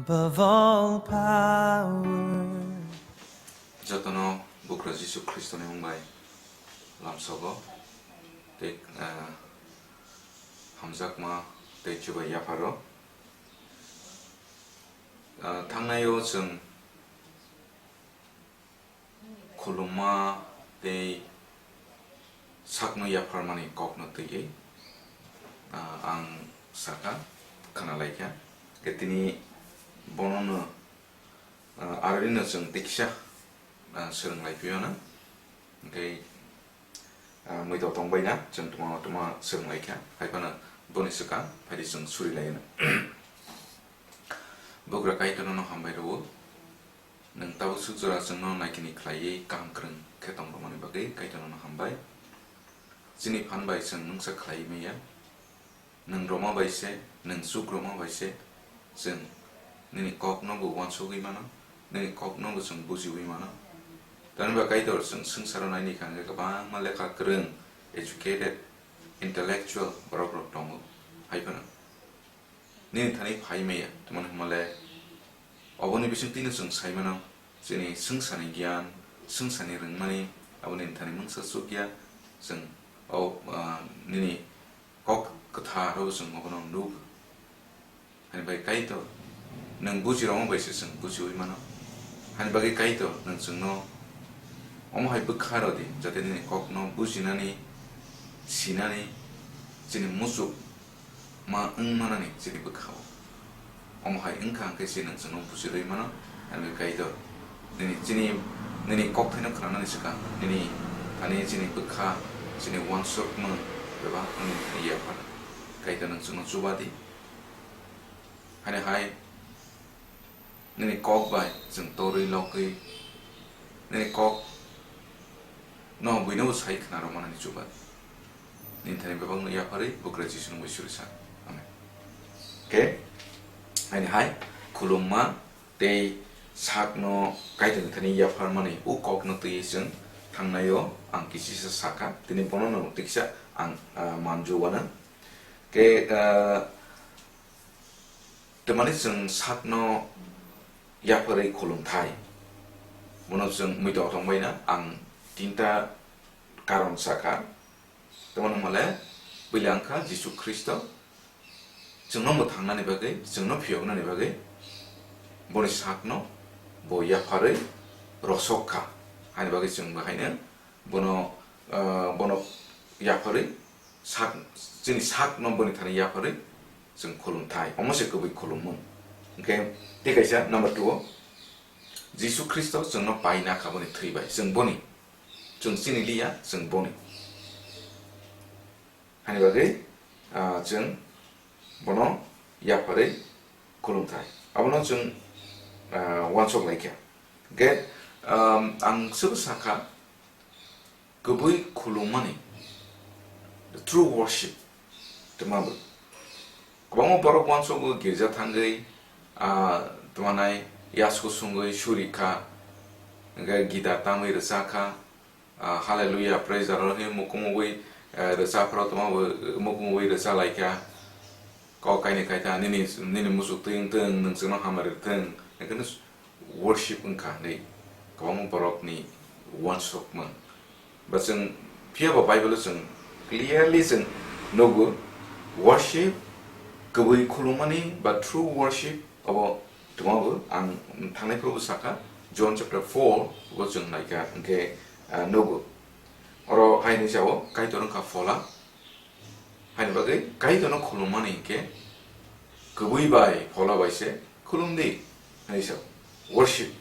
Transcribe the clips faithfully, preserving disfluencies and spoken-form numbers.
Above all power. Jotono Bugra Jisu Khristoni mung bai lamsogo tei, ah, hamjakma tei chubai yapharo. Ah, thangnaio chwng khulumma tei sakno yapharmani kokno twiwi, ah, ang sakha, khwnalaikha. Khe tini bonono, ah, aroni no chwng tiksa, ah, swrwng lai phiyano. Hwnkhe, ah, muitok tongbaina chwng tongma tongma swrwng laikha. Hai phano boni swkang phaidi chwng suri laino. Bugra Kaitorno hambai rwo. Nwng tabuk suk jora chwngno naikini khlaiwi kaham kwrwng khe tong rwmani bagwi Kaitorno hambai. Chini phan bai chwng mungsa khlaiwi manya. Nwng rwma bai se, nwng chuk rwma bai se, chwng nini kokno bo uansugwi mano, nini kokno bo chwng bujiwi mano. Tamni ba Kaitor chwng swngcharo naini kha hwnkhe kwbangma lekha kwrwng, educated, intellectual borok rok tongo. Hai phano nini thani phai maya, tamni hwnmale oboni bisingtwino chwng sai mano, chini swngcharni giyan, swngcharni rwngmani abo nini thani mungsa chukya, chwng o, ah, nini kok kwthar o chwng obono nuk. Hani bai Kaitor, nwng bujirokma bai se chwng bujiwi mano. Hani bagwi Kaitor, nwng chwngno omo hai bwkha rw di, jate nini kokno bujinani, sinani, chini muchuk ma wng manani chini bwkha-o. Omo hai wngkha hwnkhe chini nwng chwngno bujirwi mano, ani Kaitor. Nini chini, nini kokthaino khnanani swkang, nini thani chini bwkha, chini uansukmung bebak wngwi thani yaphar. Kaitor nwng chwngno chuba di. Hani hai nini kok bai chwng torwi lokwi, nini kok no buino bo sai khna rwmani chuba. Nini thani bebakno yapharwi Bugra Jisu nungwi suri sa. Amen. Khe, haini hai khulumma tei sakno Kaitorni thani yapharmani o kokno twiwi chwng thangnaio ang kisisa sakha, tini bono no tiksa ang, ah, manju wano. Khe, ah, Tamani chwng sakno yapharwi khulumthai. Bono chwng muitok tongbaina ang tinta karon sakha. Tamani hwnmale puila wngkha Jisu Khristo chwngno mwthangnani bagwi, chwngno phiyoknani bagwi boni sakno bo yapharwi rosok kha. Haini bagwi chwng bahaino bono, ah, bono yapharwi sak, chini sakno boni thani yapharwi chwng khulumthai. Omo se kwbwi khulummung. Hwnkhe tei kaisa number two o, Jisu Khristo chwngno paina kha boni thwi bai. Chwng boni. Chwng chini liya, chwng boni. Hani bagwi, ah, chwng bono yapharwi khulumthai. Abono chwng, ah, uansuk laikha. Hwnkhe, um, ang swbo sakha, kwbwi khulummani, the true worship, twma bo. Kwbangma borok uansugo girja thangwi, ah, twanai yasku sungwi suri kha, hwnkhe guitar tamwi rwchak kha, ah, Hallelujah, praise the Lord, hwnwi mukumugwi, eh, rwchak phro twma bo, mukumugwi rwchak lai kha. Kok kainwi kai kha, nini, nini muchuk twi wng thung, nwng chwngno hamari rw thung, hwnwi kheno worship wngkha hwnwi kwbangma borokni uansukmung. Ba chwng, phiya ba Bible-o chwng clearly chwng nugo, worship, kwbwi khulumani ba true worship, abo twma bo ang thangnai phuru sakha, John chapter four bo chwng naikha, hwnkhe, ah, nugo. Oro hai hwnwi sao, Kaitor wngkha Phola, Haini bagwi Kaitorno khulumani hinkhe kwbwi bai phola bai se khulum di, hwnwi sa, worship.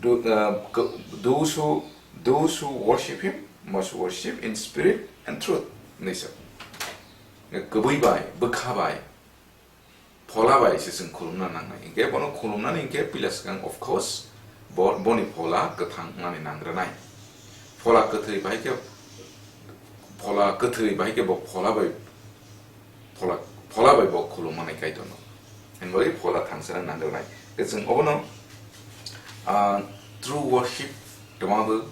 Do, uh, k-, those who, those who worship him must worship in spirit and truth, hwnwi sa. Kwbwi bai, bwkha bai, phola bai se chwng khulumna nangnai. Hinkhe bono khulumnani hinkhe puila swkang, of course, bo, boni phola kwthang wngnani nangranai. Phola kwthwi bai khe, phola kwthwi bai khe bo phola bai, phola, phola bai bo khulumnani Kaitorno. Hwnwi phola thangsana nangranai. Khe chwng obono, ah, true worship twma bo,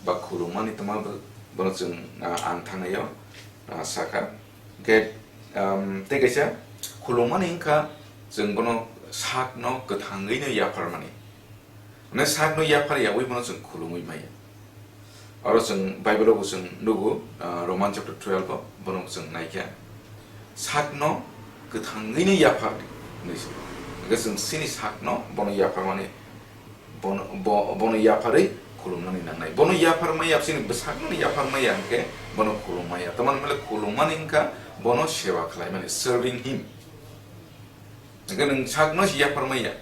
ba khulumani twma bo, bono chwng, ah, ang thangnaio, ah, sakha. Hwnkhe, um, tei kaisa khulumani wngkha, chwng bono sakno kwthangwi no yapharmani. Mane sakno yaphar yawi bono chwng khulumwi maya. Oro chwng Bible o bo chwng nugo, ah, Roman chapter twelve o bono chwng naikha. Sakno kwthangwi no yaphar hinwi se. Hwnkhe chwng chini sakno bono yapharmani, bono, bo-, bono yapharwi khulumnani nangnai. Bono yapharmaya, chini bwsakno yapharmaya hwnkhe bono khulummaya. Tamani hwnle khulummani wngkha bono seba khlaimani, serving him. Hwnkhe nwng sakno se yapharmaya,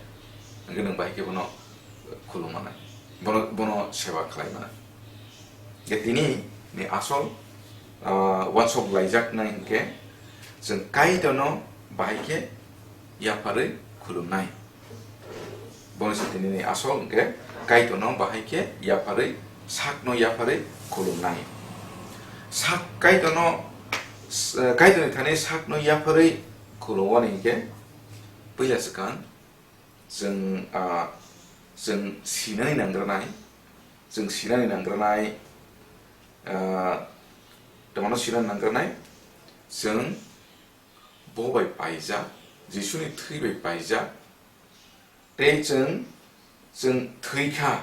hwnkhe nwng bai khe bono khulummanai, bono, bono seba khlaimanai. Hwnkhe tini ni asol, ah, uansuk laijaknai hwnkhe chwng Kaitorno bahai khe yapharwi khulumnai. Bono se tini ni asol hwnkhe Kaitorno bahai khe yapharwi, sakno yapharwi khulumnai. Sak Kaitorno, s-, Kaitorni thani sakno yapharwi khulumwani hwnkhe puila swkang chwng, ah, chwng sinani nangrwnai, chwng sinani nangrwnai, ah, twmano sinani nangrwnai, chwng bo bai paijak, Jisuni thwi bai paijak, tei chwng, chwng thwi kha,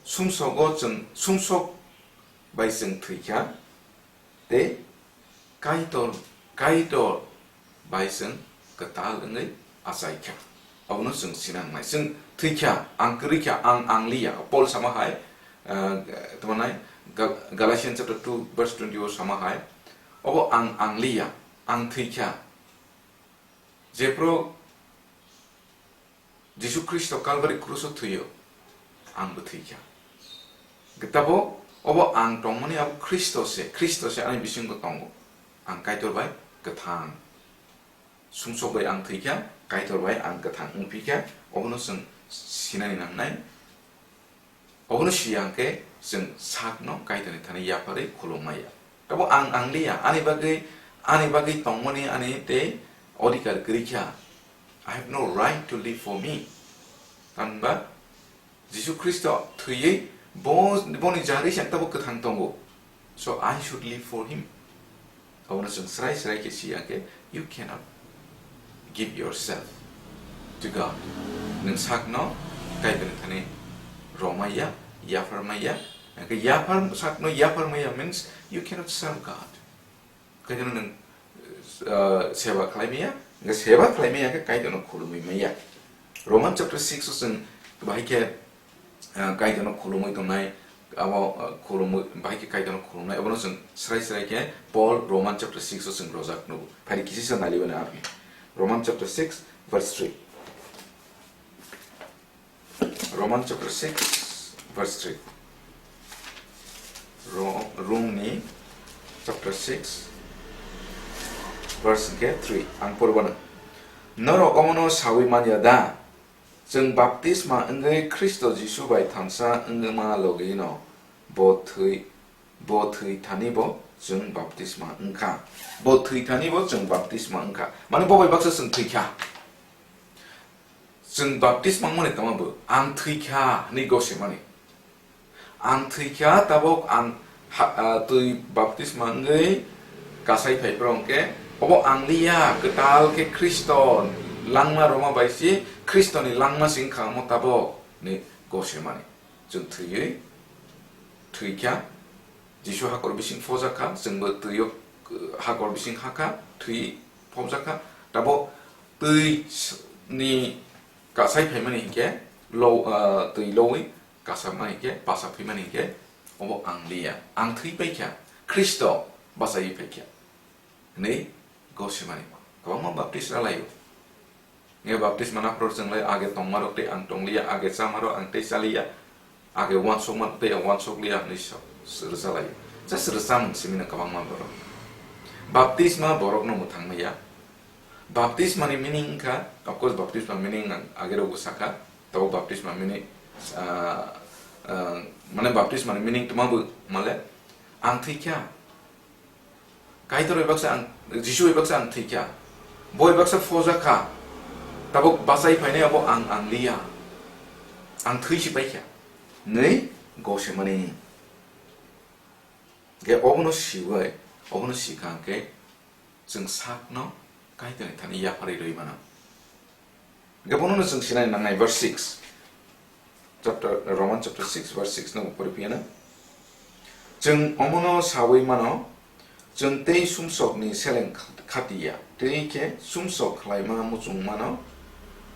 sumsogo chwng, sumsok bai chwng thwi kha, tei Kaitor, Kaitor bai chwng kwtal wngwi achai kha. Abono chwng sinangnai. Chwng thwi kha, ang kwrwi kha, ang, ang liya. Paul sama hai, ah, tamo nai, Gal-, Galatians chapter two verse twenty o sama hai, obo ang, ang liya, ang thwi kha. Jephru Jisu Khristo Kalvari kruso thwio, ang bo thwi kha. Gitabo, obo ang tongmani abo Khristo se, Khristo se ani bisingo tongo. Ang Kaitor bai kwthang. Sumsok bai ang thwi kha, Kaitor bai ang kwthang wng phi kha, obono chwng sinani nangnai. Obono siya hwnkhe chwng sakno Kaitorni thani yapharwi khulumma ya. Tabo ang, ang liya, ani bagwi, ani bagwi tongmani ani tei odhikar kwrwi kha. I have no right to live for me. Tamni ba Jisu Khristo thwiwi bo, boni jarwi se ang tabo kwthang tongo. So I should live for him. Abono chwng srai srai khe si ya khe, you cannot give yourself to God. Nwng sakno Kaitorni thani romaiya, yapharmaiya. Hwnkhe yaphar, sakno yapharmaiya means you cannot serve God. Kaitorno nwng, uh, seba khlaimaya, hwnkhe seba khlaimaya khe Kaitorno khulumwi maya. Roman chapter six o chwng bahai khe, uh, Kaitorno khulumwi tongnai, abo, uh, khulumwi, bahai khe Kaitorno khulumnai, abono chwng srai srai khe Paul Roman chapter six o chwng rojak nugo. Phai kisisa nailaibani arni. Roman chapter six verse three. Roman chapter six, verse three. Ro-, Romni chapter six, verse hwnkhe three. Ang poribano. Norok omono sawi manya da? Chwng baptisma wngwi Khristo Jisu bai thansa wngma logino bo thwi, bo thwi thani bo chwng baptisma wngkha. Bo thwi thani bo chwng baptisma wngkha. Mane bo bai baksa chwng thwi kha. Chwng baptisma wngmani tongma bo, ang thwi kha hwnwi gosemani. Ang thwi kha, tabok ang ha-, ah, twi baptisma wngwi kasai phai phro hwnkhe, obo ang liya, kwtal khe Khristo langma rwma bai se, Khristoni langma se wngkha omo tabok hwnwi gosemani. Chwng thwiwi thwi kha, Jisu hakor bising phojak kha, chwngbo twio, uh, hakor bising ha kha, thwi phobjak kha. Tabok twi s-, ni kasai phaimani hinkhe lo, uh, twi lowi kasapmani hinkhe, basa phimani hinkhe, obo ang liya. Ang thwi paikha, Khristo bachaiwi phaikha. Hwnwi gosemani. Kwbangma baptisma laio. Nge baptisma naphro chwnglai age tongmarok tei ang tongliya, age chamarok ang tei chaliya, age uansukma tei ang uansukliya hwnwi sa-, rwchalaio. Just rwchamung simi no kwbangma borok. Baptisma borokno mwthang maya. Baptismani meaning wngkha, of course, baptisma meaning ang age rokbo sakha. Tabok baptisma meaning, ah, ah, mane baptismani meaning tma bo male ang thwi kha. Kaitor bai baksa ang, Jisu bai baksa ang thwi kha. Bo bai baksa phojak kha. Tabok bachai phainai abo ang, ang liya. Ang thwi si pai kha. Nwi gosemani. Ge obono sibai, obono sikha hwnkhe chwng sakno Kaitorni thani yapharwi rwi mano. Hwnkhe bono no chwng sinai nangnai, verse six. Chapter, Roman chapter six, verse six no pori phiyano. Chwng omono sawi mano, chwng tei sumsokni seleng khatiya, tei khe sumsok khlaima muchungmano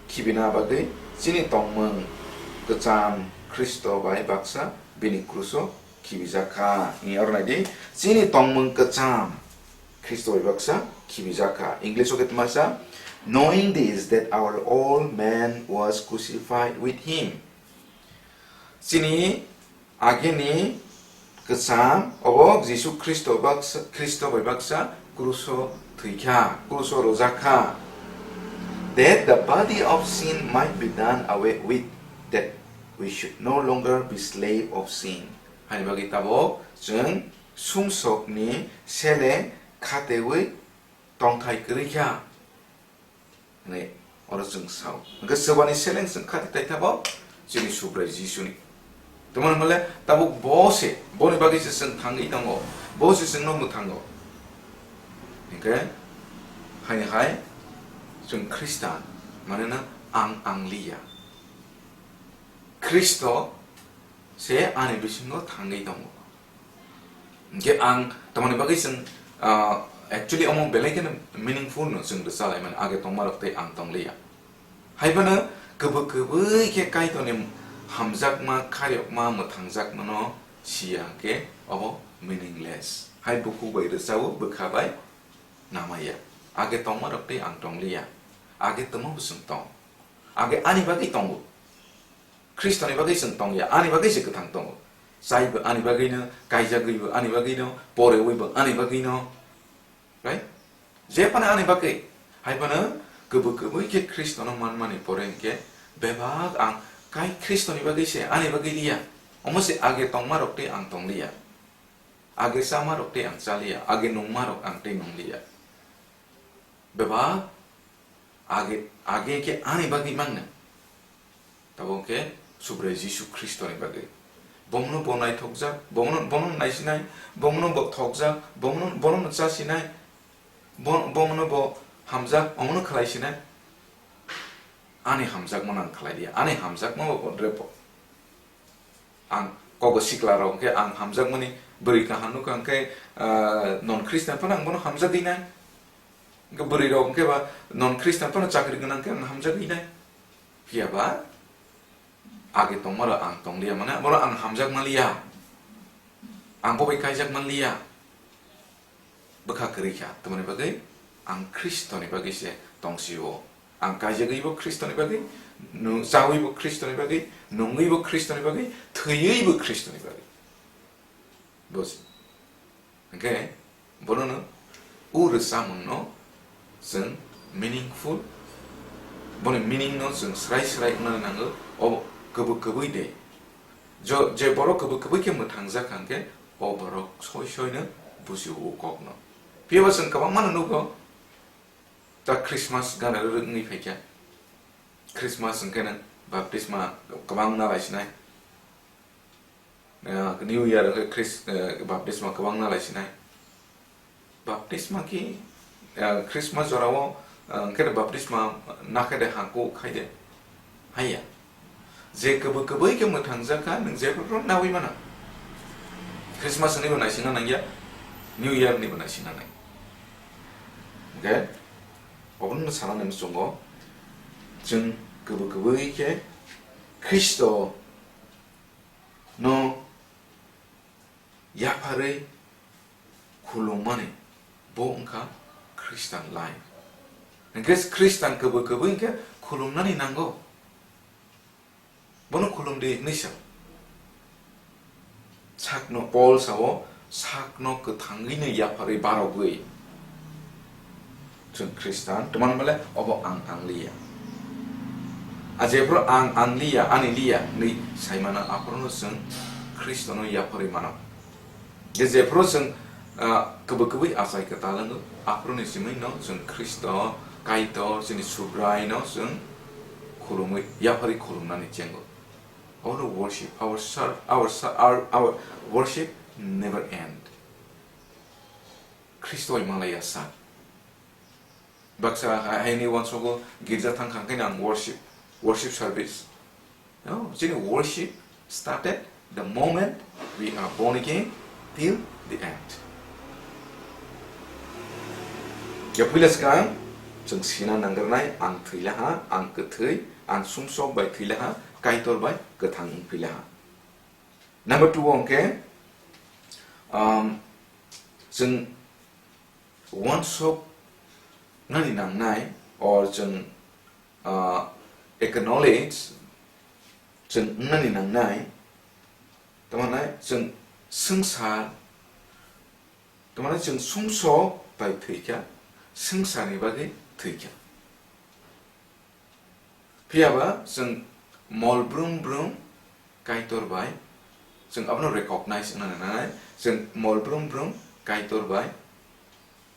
khibina bagwi chini tongmung kwcham Khristo bai baksa bini kruso khibijak kha. Ni oro nai di, chini tongmung kwcham Khristo bai baksa khibijak kha. English o khe twma sa, "Knowing this, that our old man was crucified with him." Chini agini kwcham obo Jisu Khristo baksa, Khristo bai baksa kruso thwi kha, kruso rwjak kha. "That the body of sin might be done away with, that we should no longer be slave of sin." Haini bagwi tabuk chwng sumsokni seleng khatewi tongthai kwrwi kha, hwnwi oro chwng sao. Hwnkhe chwbani seleng chwng khati tai tabuk chini Subrai Jisuni. Tamoni hwnle tabuk bo se, boni bagwi se chwng thangwi tongo, bo se chwngno mwthango. Hwnkhe haini hai chwng Khristan, manena ang ang liya. Khristo se ani bisingo thangwi tongo. Hwnkhe ang tamoni bagwi chwng, ah, actually omo belai kheno meaningful no chwng rwchalaimani, age tongmarok tei ang tongliya. Haiphano kwbwi kwbwi khe Kaitorni hamjakma, khairokma, mwthangjakmano siya hwnkhe obo meaningless. Hai bukhuk bai rwchao, bwkha bai namaya. Age tongmarok tei ang tongliya. Age tongma bo chwng tong. Age ani bagwi tongo. Khristoni bagwi chwng tongya, ani bagwi se kwthang tongo. Chaibo ani bagwino, kaijagwibo ani bagwino, porewibo ani bagwino. Right? Jephano ani bagwi, haiphano kwbwi kwbwi khe Khristono manmani pore hwnkhe bebak ang kai Khristoni bagwi se, ani bagwi liya. Omo se age tongmarok tei ang tongliya. Age chamarok tei ang chaliya, age nungmarok ang tei nungliya. Bebak age, age khe ani bagwi mangna. Tabuk khe Subrai Jisu Khristoni bagwi. Bomono bo naithokjak, bomono, bono naisinai, bomono bo thokjak, bomono, bono chasinai, bo-, bomono bo hamjak, omono khlaisinai. Ani hamjakmano ang khlai liya, ani hamjakma bo bodre bo. Ang kobo sikla rok hwnkhe ang hamjakmani bwrwi kaham nukha hwnkhe, ah, non Christian phano ang bono hamjagwi nai. Hwnkhe bwrwi rok hwnkhe ba non Christian phano chakri gwnang khe ang hamjagwi nai. Phiya ba age tongma rok ang tongliya mane, bono ang hamjak manliya. Ang bo bai kaijak manliya. Bwkha kwrwi kha, tamoni bagwi ang Khristoni bagwi se tong sio. Ang kaijagwi bo Khristoni bagwi, nu-, chawi bo Khristoni bagwi, nungwi bo Khristoni bagwi, thwiwi bo Khristoni bagwi. Buj. Hwnkhe bonono o rwchapmungno chwng meaningful, boni meaning no chwng srai srai wngnani nango, o kwbwi kwbwi de. Jo-, je borok kwbwi kwbwi khe mwthangjak kha hwnkhe, o borok soi soino bujio o kokno. Phiyaba chwng kwbangmano nugo, ta Christmas gana rwrwk wngwi phaikha. Christmas hwnkhe nwng baptisma kwbang nalai sinai. Ah, New Year hwnkhe Chris-, eh, baptisma kwbang nalai sinai. Baptisma khe, ah, Christmas jorao, ah, hwnkhe baptisma nakhe de hangko khai de. Haiya. Je kwbwi kwbwi khe mwthangjak kha, nwng jephru nawi mano. Christmas ni bo naisingna nangya, New Year ni bo naisingna nang. Okay? Obono sana nang chungo. Chwng kwbwi kwbwi khe Khristo no yapharwi khulumani bo wngkha Christian life. Hwnkhe Christian kwbwi kwbwi hwnkhe khulumnani nango. Bono khulumdi hwnwi sa. Sakno Paul sao, sakno kwthangwino yapharwi barogwi. Chwng Khristan, twmani bole obo ang ang liya. A jephru ang ang liya, ani liya hwnwi saimano, aphruno chwng Khristono yapharwi mano. Je, jephru chwng, ah, kwbwi kwbwi achai kwtal wngo, aphruni simino chwng Khristo, Kaitor, chini Subraino chwng khulumwi, yapharwi khulumnani chengo. Our worship, our serve, our ser-, our, our worship never end. Khristo bai malaya sa. Baksa ha-, haini uansogo girja thang kha khe ang worship, worship service. No, chini worship started the moment we are born again till the end. Ya puila swkang chwng sina nangkuknai, ang thwilaha, ang kwthwi, ang sumsok bai thwilaha, Kaitor bai kwthang wngphilaha. Number two hwnkhe, um, chwng uansuk nani nangnai, or chwng, uh, acknowledge chwng wngnani nangnai, tamani chwng swngchar, tamani chwng sumsok bai thwikha, swngcharni bagwi thwikha. Phiyaba chwng mol brum brum Kaitor bai, chwng abono recognize wngna nangnai, chwng mol brum brum Kaitor bai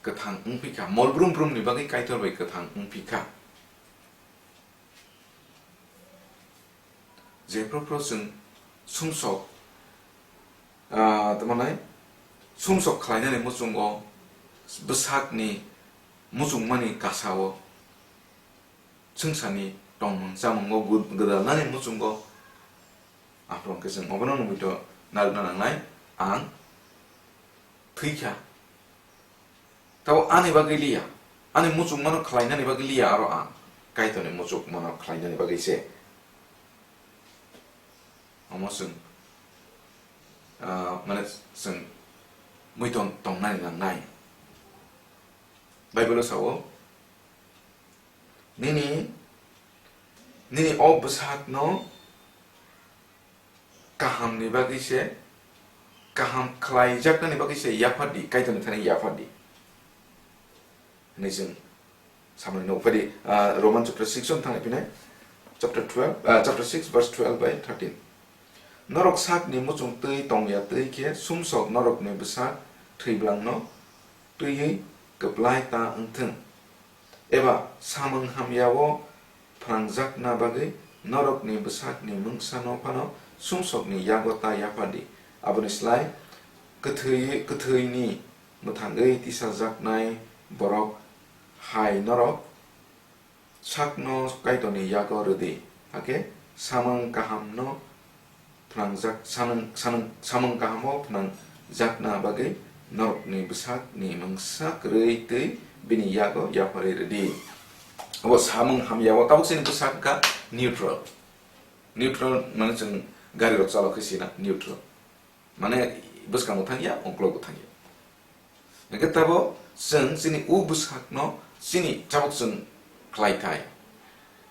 kwthang wngphi kha, mol brum brumni bagwi Kaitor bai kwthang wngphi kha. Jephru phru chwng sumsok, ah, tamani sumsok khlainani muchungo, bwsakni muchungmani kasao, swngcharni tongmung chamungo gw-, gwdalnani muchungo, aphuru hwnkhe chwng obono nugwi to narwkna nangnai, ang thwikha. Tabo ani bagwi liya, ani muchungmano khlainani bagwi liya, aro ang Kaitorni muchungmano khlainani bagwi se. Omo chwng, ah, mane chwng muiton tongnani nangnai. Bible-o sao, Nini, nini o bwsakno kahamni bagwi se, kaham khlaijaknani bagwi se yaphardi, Kaitorni thani yaphardi. Hwnwi chwng samani nukphadi, ah, Roman chapter six on thangwi phinai, chapter twelve, ah, chapter six verse twelve by thirteen. Norok sakni muchung twi tongya twi khe sumsok norokni bwsak thwiblangno twiwi kwplai ta wngthwng. Eba samung hamyao phnangjakna bagwi norokni bwsakni mungsano phano sumsokni yago ta yaphardi. Aboni slai kwthwi-, kwthwini mwthangwi tisajaknai borok hai norok sakno Kaitorni yago rwdi, hakhe samung kahamno phnangjak, samung, samung, samung kahamo phnangjakna bagwi norokni bwsakni mungsa kwrwi twi bini yago yapharwi rwdi. Obo samung hamyao tabuk chini bwsak wngkha neutral. Neutral mane chwng gari rok chalok khe sina neutral. Mane bwskango thangya, uklokgo thangya. Hingkhe tabo chwng chini u bwsakno chini tabuk chwng khlai thai.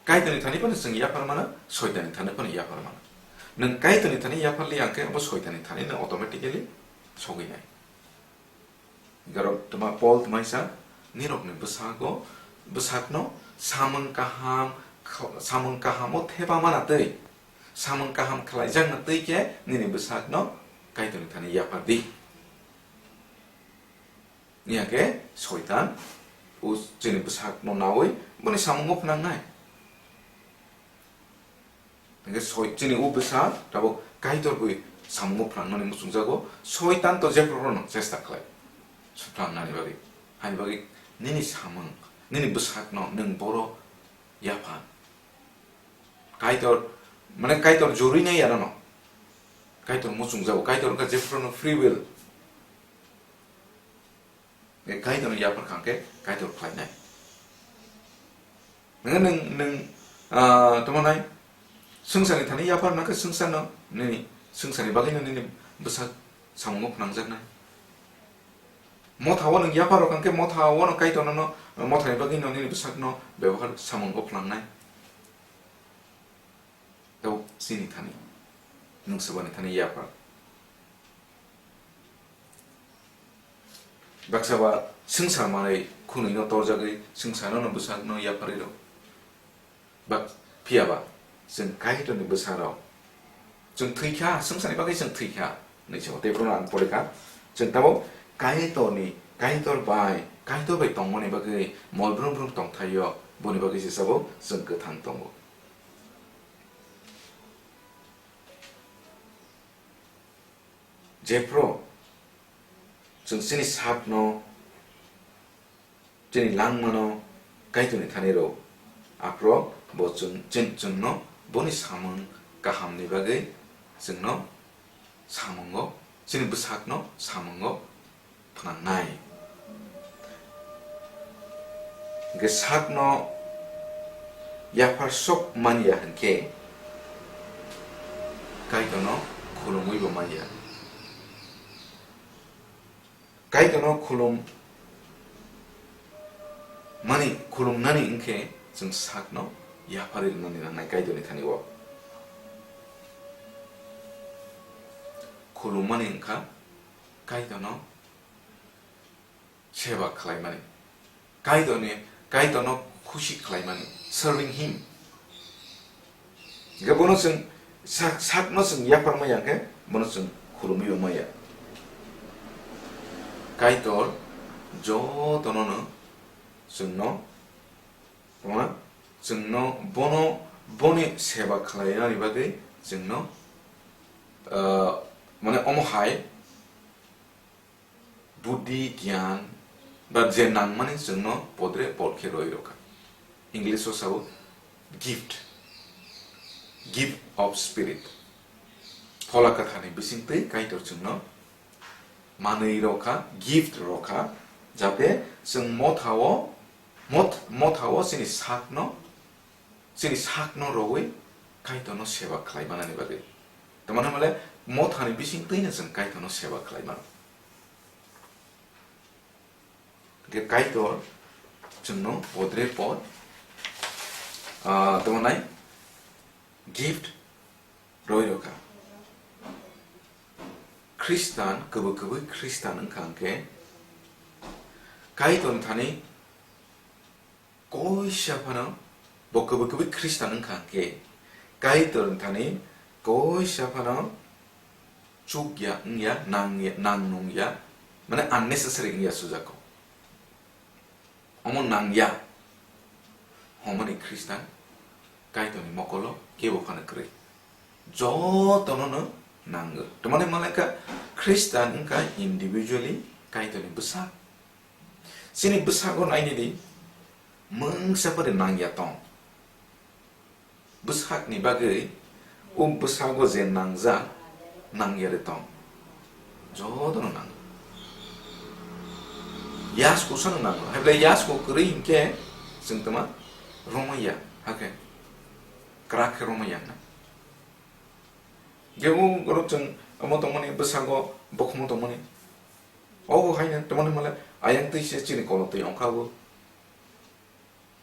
Kaitorni thani phano chwng yaphar mano, Soitanni thani phano yaphar mano. Nwng Kaitorni thani yaphar li hwnkhe abo Soitanni thani no automatically sogwi nai. Hingkhe oro tma Paul tmaisa nirokni bwsago, bwsakno samung kaham, samung kahamo thepa mana twi, samung kaham khlaijakna twi khe nini bwsakno Kaitorni thani yaphar di. Wngya khe Soitan o chini bwsakno naui boni samungo phnangnai. Hingkhe soi-, chini o bwsa tabuk Kaitor bai samungo phnangnani muchungjago, Soitan to jephru phano chesta khlai, suprangnani bagwi. Hani bagwi nini samung, nini bwsakno nwng boro yaphan. Kaitor, mane Kaitor jorwi nai ya nono. Kaitor muchungjago, Kaitor wngkha jephru phano free will. Kaitorno yapharkha hwnkhe Kaitor khlainai. Nangkhe nwng, nwng, ah, tamo nai, swngcharni thani yapharna khe swngcharno nini, swngcharni bagwino nini bwsak samungo phnangjaknai. Mothao nwng yapharkha hwnkhe mothao no Kaitorno, mothani bagwino nini bwsakno bebohar samungo phnangnai. Tabuk chini thani, nwng swbani thani yaphar. Baksa ba swngchar manwi khwnwi no torjagwi swngchar no bwsak no yapharwi rw. Bak phiya ba chwng Kaitorni bwsa rw. Chwng thwi kha, swngcharni bagwi chwng thwi kha. Nwi chwng tei phano ang pori kha. Chwng tabuk Kaitorni, Kaitor bai, Kaitor bai tongmani bagwi mol brum brum tongthai o, boni bagwi se tabuk chwng kwthang tongo. Jephru chwng chini sakno, chini langmano, Kaitorni thani rw. Aphro bo chwng, chwng, chwngno boni samung kahamni bagwi chwngno samungo, chini bwsakno samungo phnangnai. Hwnkhe sakno yaphar sok manya hwnkhe Kaitorno khulumwi bo manya. Kaitorno khulum mani, khulumnani wngkhe chwng sakno yapharwi rwnani nangnai Kaitorni thani o. Khulummani wngkha Kaitorno seba khlaimani, Kaitorni, Kaitorno khusi khlaimani, serving him. Hwnkhe bono chwng sak-, sakno chwng yapharmaya hwnkhe bono chwng khulumwi maya. Kaitor jotonono chwngno, tongma, chwngno bono, boni seba khlainani bagwi chwngno, ah, mane omo hai buddhi, gyan, ba je nangmani chwngno podre pod khe roi rokha. English o sabo gift, gift of spirit. Phola Kathani bisingtwi Kaitor chwngno manwi rokha, gift rokha, jate chwng mothao, moth-, mothao chini sakno, chini sakno rogwi Kaitorno seba khlai manani bagwi. Tamani hwnle mothani bisingtwino chwng Kaitorno seba khlai mano. Hwnkhe Kaitor chwngno podre pod, ah, tamo nai gift roi rokha. Khristan, kwbwi kwbwi Khristan wngkha hwnkhe Kaitorni thani koisa phano, bo kwbwi kwbwi Khristan wngkha hwnkhe, Kaitorni thani koisa phano chukya wngya, nangya, nang nungya, mane unnecessary wngya sujako. Omo nangya hwnmani Khristan Kaitorni mokolo kebo phano kwrwi. Jotono no nango. Tamani malai kha Khristan wngkha individually Kaitorni bwsak. Chini bwsago naini di, mungsa pore nangya tong. Bwsakni bagwi o bwsago je nangjak, nangya de tong. Jotono nango. Yasku sano nango. Haible yasku kwrwi hinkhe chwng tama romaya, hakhe kwrak khe romaya na. Jebo borok chwng omo tongmani, bwsago bokhongo tongmani. Obo haino tongmani male ayang twi se chini kolotwi ongkha bo.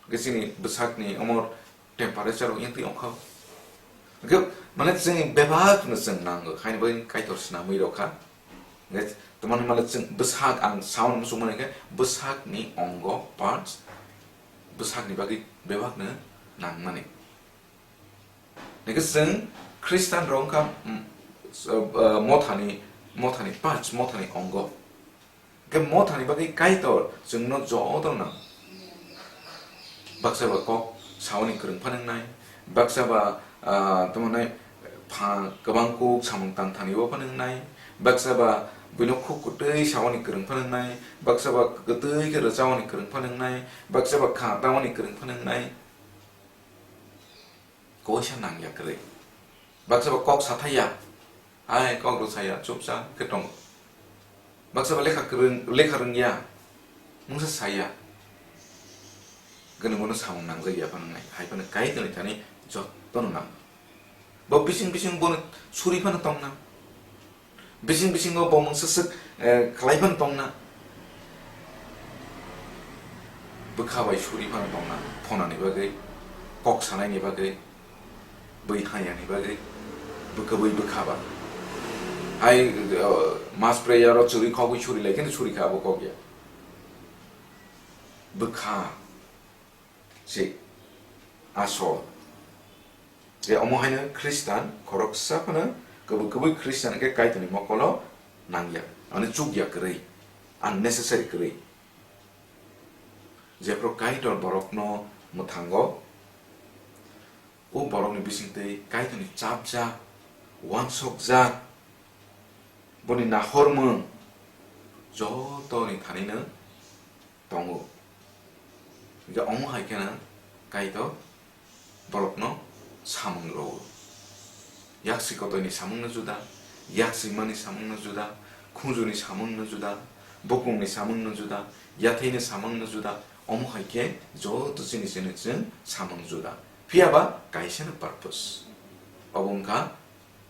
Hwnkhe chini bwsakni omo temperature rok yeng twi ongkha bo. Hwnkhe mane chini bebak no chwng nango, haino bai Kaitor swnamwi rokha. Hwnkhe tongmani male chwng bwsak ang sound muchungmani khe bwsakni ongo parts bwsakni bagwi bebak no nangmani. Hwnkhe chwng Khristan rok wngkha, mm, s-, uh, mothani, mothani parts, mothani ongo. Hwnkhe mothani bagwi Kaitor chwngno jotono nang. Baksa ba kok saoni kwrwng phano wngnai, baksa ba, ah, tamo wngnai, pha-, kwbang kuk samung tang thani bo phano wngnai, baksa ba buino khuk kwtwi saoni kwrwng phano wngnai, baksa ba kwtwi khe rwchaoni kwrwng phano wngnai, baksa ba kha tamoni kwrwng phano wngnai. Koisa nangya kwrwi. Baksa ba kok sathaiya, hai kok rw saya, chupchap khe tongo. Baksa ba lekha kwrwng, lekha rwngya, mungsa saya. Gwnwi bono samung nangjak ya phano wngnai, hai phano Kaitorni thani jotono nang. Bo bising bising bono suri phano tongna. Bising bisingo bo mungsa swk, eh, khlai phano tongna. Bwkha bai suri phano tongna. Phonani bagwi, kok sanaini bagwi, bwi hayani bagwi, bwkha bwi bwkha ba. Hai, eh, mas prayer o churi khogwi suri lai kheno suri kha abo kok ya. Bwkha se asol. Je omo haino Khristan khoroksa phano kwbwi kwbwi Khristan khe Kaitorni mokolo nangya, mane chukya kwrwi, unnecessary kwrwi. Jephru Kaitor borokno mwthango, o borokni bisingtwi Kaitorni chapjak, uansukjak, boni nahormung jotoni thanino tongo. Hingke omo hai kheno Kaitor borokno samung rwo. Yaksi kotoini samungno juda, yaksi mani samungno juda, khunjuni samungno juda, bukungni samungno juda, yatheini samungno juda, omo hai khe joto chini chini chwng samung juda. Phiya ba kaisano purpose. Obo wngkha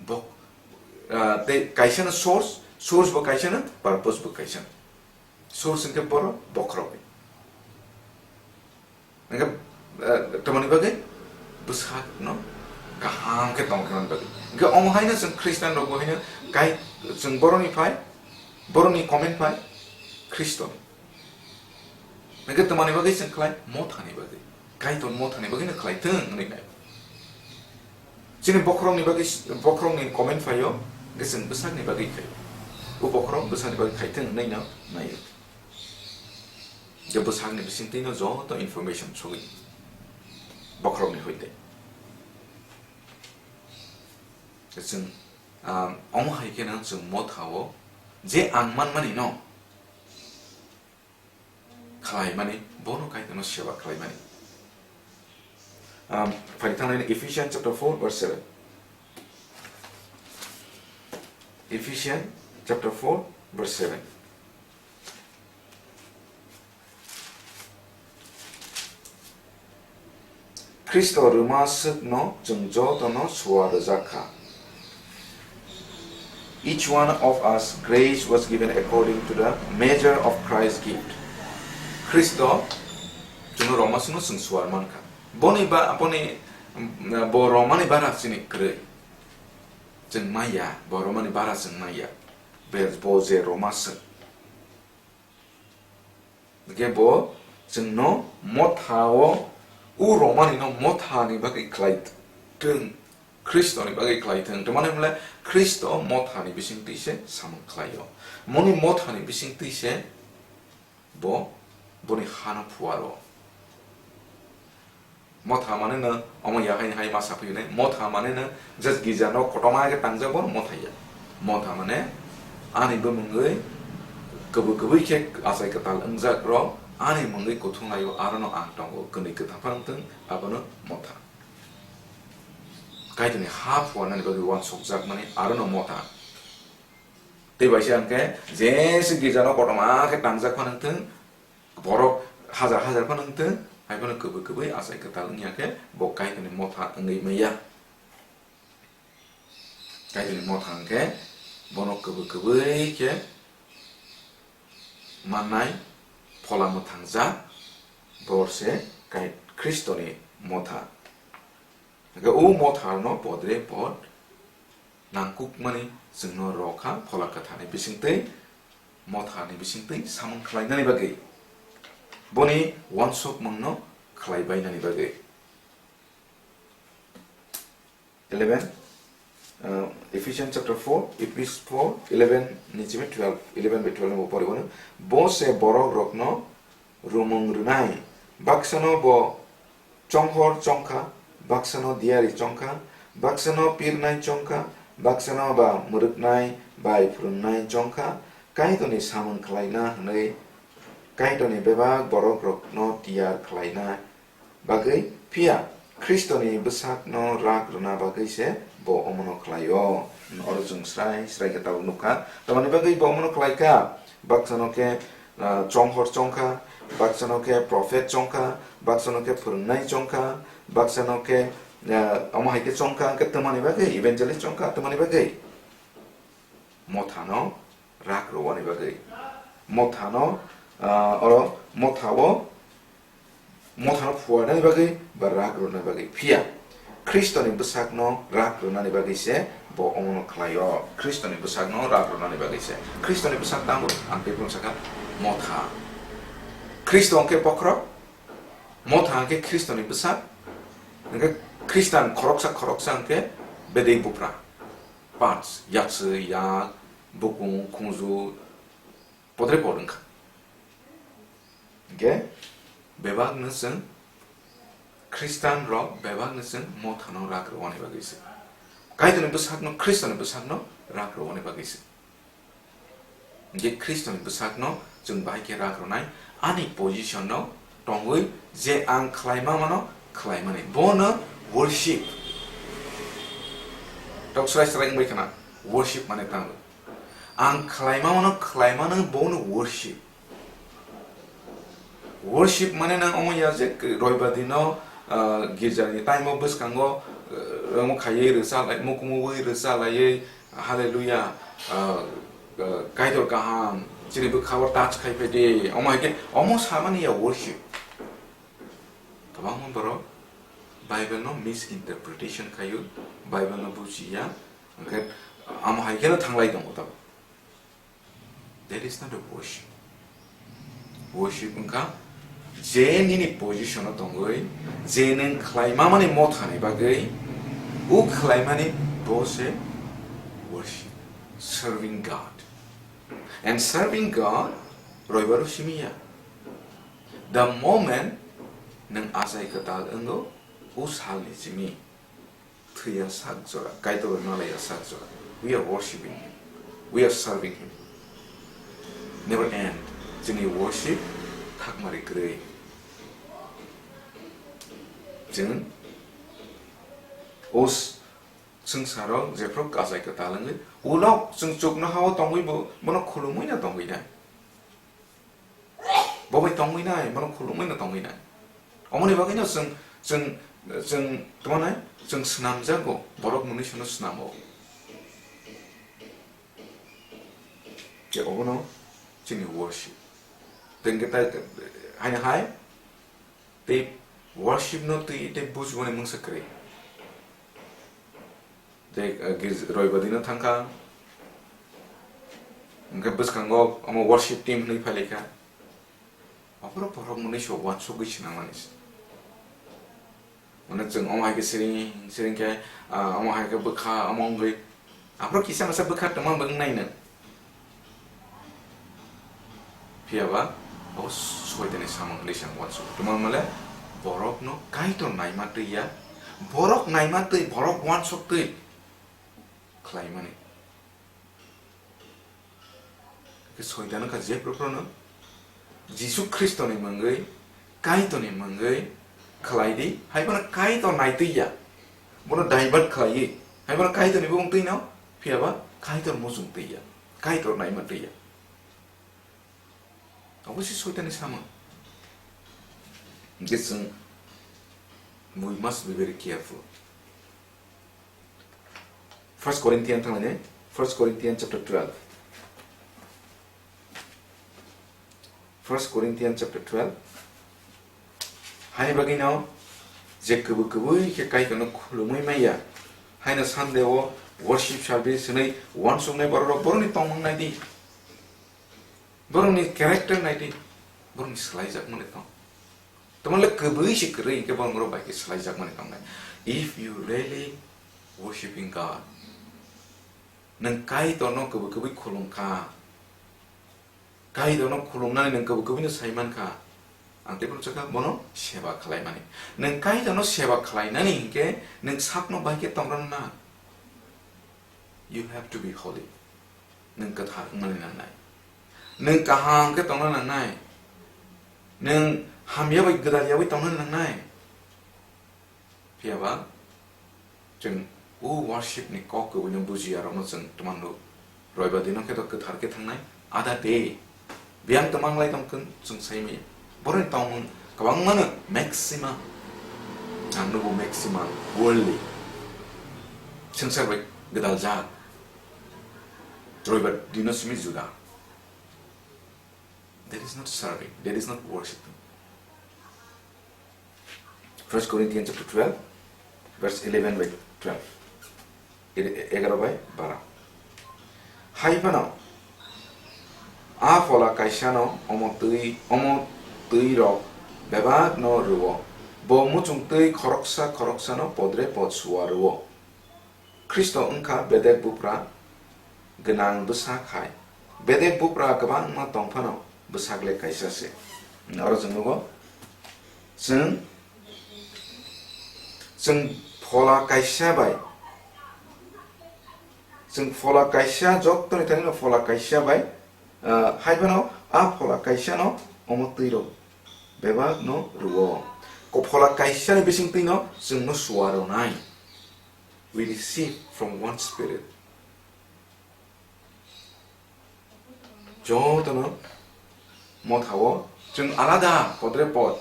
bok-, ah, tei kaisano source, source bo kaisano, purpose bo kaisano. Source hwnkhe borok bokhorok. Hingke, eh, tamoni bagwi bwsakno kaham khe tong thani bagwi. Hingke omo haino chwng Khristian rok bo haino kai, chwng boroni phai, boroni comment phai Khristo. Hingke tamoni bagwi chwng khlai mothani bagwi. Kaitor mothani bagwino khlai thung hwnwi nai. Chini bokhorokni bagwi, bokhorokni comment phaio, hingke chwng bwsakni bagwi khaio. O bokhorok bwsakni bagwi khai thung hwnwi no naio. Je bwsakni bisingtwino joto information sogwi bokhorokni hoite. Chwng, ah, omo hai kheno chwng mothao je ang manmani no khlaimani, bono Kaitorno seba khlaimani. Um, phai thangnaini Ephesians chapter four verse seven. Ephesians chapter four verse seven. Khristo rwma swkno chwng jotono suar rwjak kha. Each one of us grace was given according to the measure of Christ's gift. Khristo chwngno rwma swkno chwng suar man kha. Boni ba, boni, mm, bo rwmani bara chini kwrwi. Chwng maya, bo rwmani bara chwng maya. Be, bo je rwma swk. Hingke bo chwngno mothao, o rwmani no mothani bagwi khlai thung, Khristoni bagwi khlai thung. Tamani hwnle Khristo mothani bisingtwi se samung khlaio. Moni mothani bisingtwi se bo boni hano phuaro. Motha mane no omo ya hai hai ma saphi ne. Motha mane no just gija no kotorma khe tangjak bo motha ya. Motha mane ani bumungwi kwbwi kwbwi khe achai kwtal wngjak rok ani mungwi kuthung laio, aro no ang tongo, kwnwi kwthang phano wngthung, abono motha. Kaitorni ha phuarnani bagwi uansukjak mani aro no motha. Tei bai se ang khe jese gija no kotorma khe tangjak phano wngthung, borok hajar hajar phano wngthung, hai phano kwbwi kwbwi achai kwtal wngya khe bo Kaitorni motha wngwi manya. Kaitorni motha hwnkhe bono kwbwi kwbwi khe mannai phola mwthangjak, bo se Kai-, Khristoni motha. Hwnkhe o motharno podre pod nangkukmani chwngno rw kha phola kwtharni bisingtwi, motharni bisingtwi samung khlainani bagwi, boni uansukmungno khlaibainani bagwi. Eleven, uh, Ephesians chapter four, Ephesians four, eleven ni simi twelve, eleven by twelve ni bo pori bono. Bo se borok rokno rumung rwnai, baksano bo chonghor chongkha, baksano diari chongkha, baksano pirnai chongkha, baksano ba mwrwknai bai phwrwngnai chongkha, Kaitorni samung khlaina hwnwi Kaitorni bebak borok rokno tiyar khlaina bagwi, phiya Khristoni bwsakno rak rwna bagwi se bo omono khlaio. Oro chwng srai srai khe tabuk nukha. Tamoni bagwi bo omono khlaikha? Baksano khe, ah, chonghor chongkha, baksano khe prophet chongkha, baksano khe phwrwngnai chongkha, baksano khe, ah, omo hai khe chongkha, hwnkhe tamoni bagwi evangelist chongkha, tamoni bagwi. Mothano rak rwani bagwi. Mothano, ah, oro mothao, mothano phuarnani bagwi ba rak rwna bagwi. Phiya Khristoni bwsakno rak rwnani bagwi se bo omono khlaio. Khristoni bwsakno rak rwnani bagwi se. Khristoni bwsak tamo ang tei phano sakha motha. Khristo hwnkhe bokhorok, motha hwnkhe Khristoni bwsak, hwnkhe Khristan khoroksa khoroksa hwnkhe bedei bupra. Parts, yaksi, yak, bukung, khungju, podre pod wngkha. Hwnkhe bebakno chwng, Khristan rok bebakno chwng mothano rak rwani bagwi se. Kaitorni bwsakno, Khristoni bwsakno rak rwani bagwi se. Hwnkhe Khristoni bwsakno chwng bahai khe rak rwnai, ani position no tongwi je ang khlaima mano khlaimani, bono worship. Tok srai srai wngbai khna, worship mane tamo? Ang khlaima mano khlaimano bono worship. Worship mane nang omo ya je roibar dino, ah, girjani time o bwskango, ah, omo khaiwi rwchalai, mukumuwi rwchalaiwi, hallelujah, ah, ah, Kaitor kaham, chini bwkhao touch khai phaidi, omo hai khe omo samani ya worship. Kwbangma borok Bible no misinterpretation khaio, Bible no bujiya, hwnkhe amo hai kheno thanglai tongo tabuk. That is not a worship. Worship wngkha je nini position o tongwi, je nwng khlaima mani mothani bagwi o khlaimani, bo se worship, serving God. And serving God roibaro simi ya. The moment nwng achai kwtal wngo, o salni simi thwiya sak jora, Kaitor bai malaiya sak jora. We are worshiping Him. We are serving Him. Never end. Chini worship thakmari kwrwi. Chwng o s-, swngcharo jephru achai kwtal wngwi, ulo chwng chuknoha-o tongwi bo, bono khulumwi no tongwi nai. Bo bai tongwi nai, bono khulumwi no tongwi nai. Omoni bagwi no chwng, chwng, chwng tamo nai, chwng swnamjago, borok mwnwi sono swnamo. Je obono chini worship. Tei hwnkhe tai, haino hai, tei worship no twi tei bujiboni mungsa kwrwi. Tei, eh, girj-, roibadino thangkha. Hwnkhe bwskango omo worship team hwnwi phailaikha. Aphuru borok mwnwi so uansugwi swnamani se. Mane chwng omo hai khe siring, siring khe, ah, omo hai khe bwkha, omo wngwi. Aphuru kisa masa bwkha tongma bo wngnai nw. Phiya ba, abo soitani samung hwnwi se ang uansukha. Tongma male, borokno Kaitor naima twi ya, borok naima twi, borok uansuk twi khlaimani. Khe soitan wngkha je phuru phuru no Jisu Khristoni mungwi, Kaitorni mungwi khlai di, hai bono Kaitor naitwi ya, bono divert khlaiwi, hai bono Kaitorni bumung twi no, phiya ba Kaitor muchung twi ya, Kaitor naima twi ya. Abo se soitanni samung. Hwnkhe chwng, we must be very careful. First Corinthian thanglaini, First Corinthian chapter twelve. First Corinthian chapter twelve. Haini bagwino je kwbwi kwbwi khe Kaitorno khulumwi maya, haino Sunday o worship service hwnwi uansuknai borok rok, borokni tongmung nai di. Borokni character nai di, borokni swlaijakmani tong. Tamole kwbwi se kwrwi hinkhe borok bai khe swlaijakmani tongnai. If you really worshiping God, nwng Kaitorno kwbwi kwbwi khulum kha, Kaitorno khulumnani nwng kwbwi kwbwino sai man kha, ang tei bono sakha bono seba khlaimani. Nwng Kaitorno seba khlainani hinkhe nwng sakno bai khe tongrwna nang. You have to be holy. Nwng kwthar wngmani nangnai. Nwng kaham khe tongna nangnai. Nwng hamya bai gwdal yaui tongna nangnai. Phiya ba chwng o worship ni kok kwbwino bujiya rokno chwng twmano. Roiba dino khe to kwthar khe thangnai. Ada de. Biyang to manglai tongkun chwng saimaya. Boroni tongmung kwbangmano maximum. Ang nugo maximum worldly. Swngchar bai gwdal jaat. Roibar dino simi juda. That is not serving. That is not worshiping. First Corinthians chapter twelve, verse eleven by twelve. Ede-, egaro bai bara. Hai phano, a phola kaisano omo twi, omo twi rok bebak no rwo. Bo muchung twi khoroksa khoroksano podre pod suwa rwo. Khristo wngkha bedek bupra gwnang bwsak hai. Bedek bupra kwbangma tong phano bwsak le kaisa se. Oro chwng nugo, chwng, chwng phola kaisa bai, chwng phola kaisa, jottoni thani no phola kaisa bai, ah, hai phano a phola kaisa no omo twi rw. bebakno rwo. Kophola kaisani bisingtwino chwngno suarwnai. We receive from one spirit. Jotono mothao chwng alada podre pod,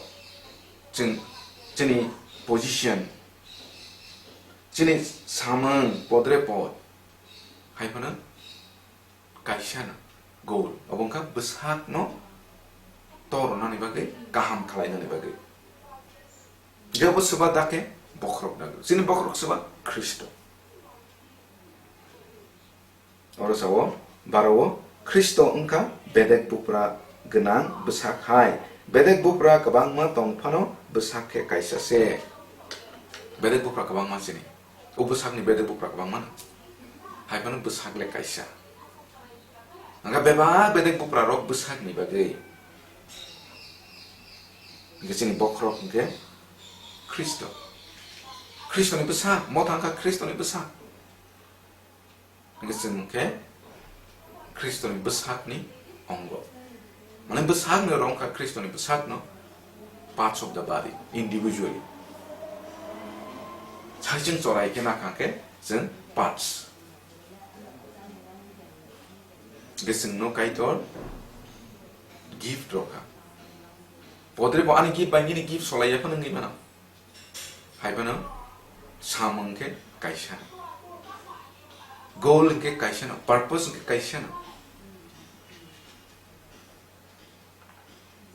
chwng chini position, chini samung podre pod, hai phano kaisa no goal, obo wngkha bwsakno tornani bagwi, kaham khlainani bagwi. Jebo swba dake bokhorok dagwi. Chini bokhorok swba Khristo. Oro sao, baro o Khristo wngkha bedek bupra gwnang bwsak hai. Bedek bupra kwbangma tong phano bwsak khe kaisa se. Bedek bupra kwbangma chini. O bwsakni bedek bupra kwbangma no. Hai phano bwsak le kaisa. Hwnkhe bebak bedek bupra rok bwsakni bagwi. Hwnkhe chini bokhorok hwnkhe Khristo. Khristoni bwsak, motha wngkha Khristoni bwsak. Hwnkhe chwng khe Khristoni bwsakni ongo. Mane bwsakni rong kha Khristoni bwsakno parts of the body, individually. Saichung chorai khe nakha khe chwng parts. Hwnkhe chwngno Kaitor gift rokha. Podre bo ani gift bai nini gift solai ya phano wngwi mano. Hai phano samung khe kaisa no. Goal hwnkhe kaisa no, purpose hwnkhe kaisa no.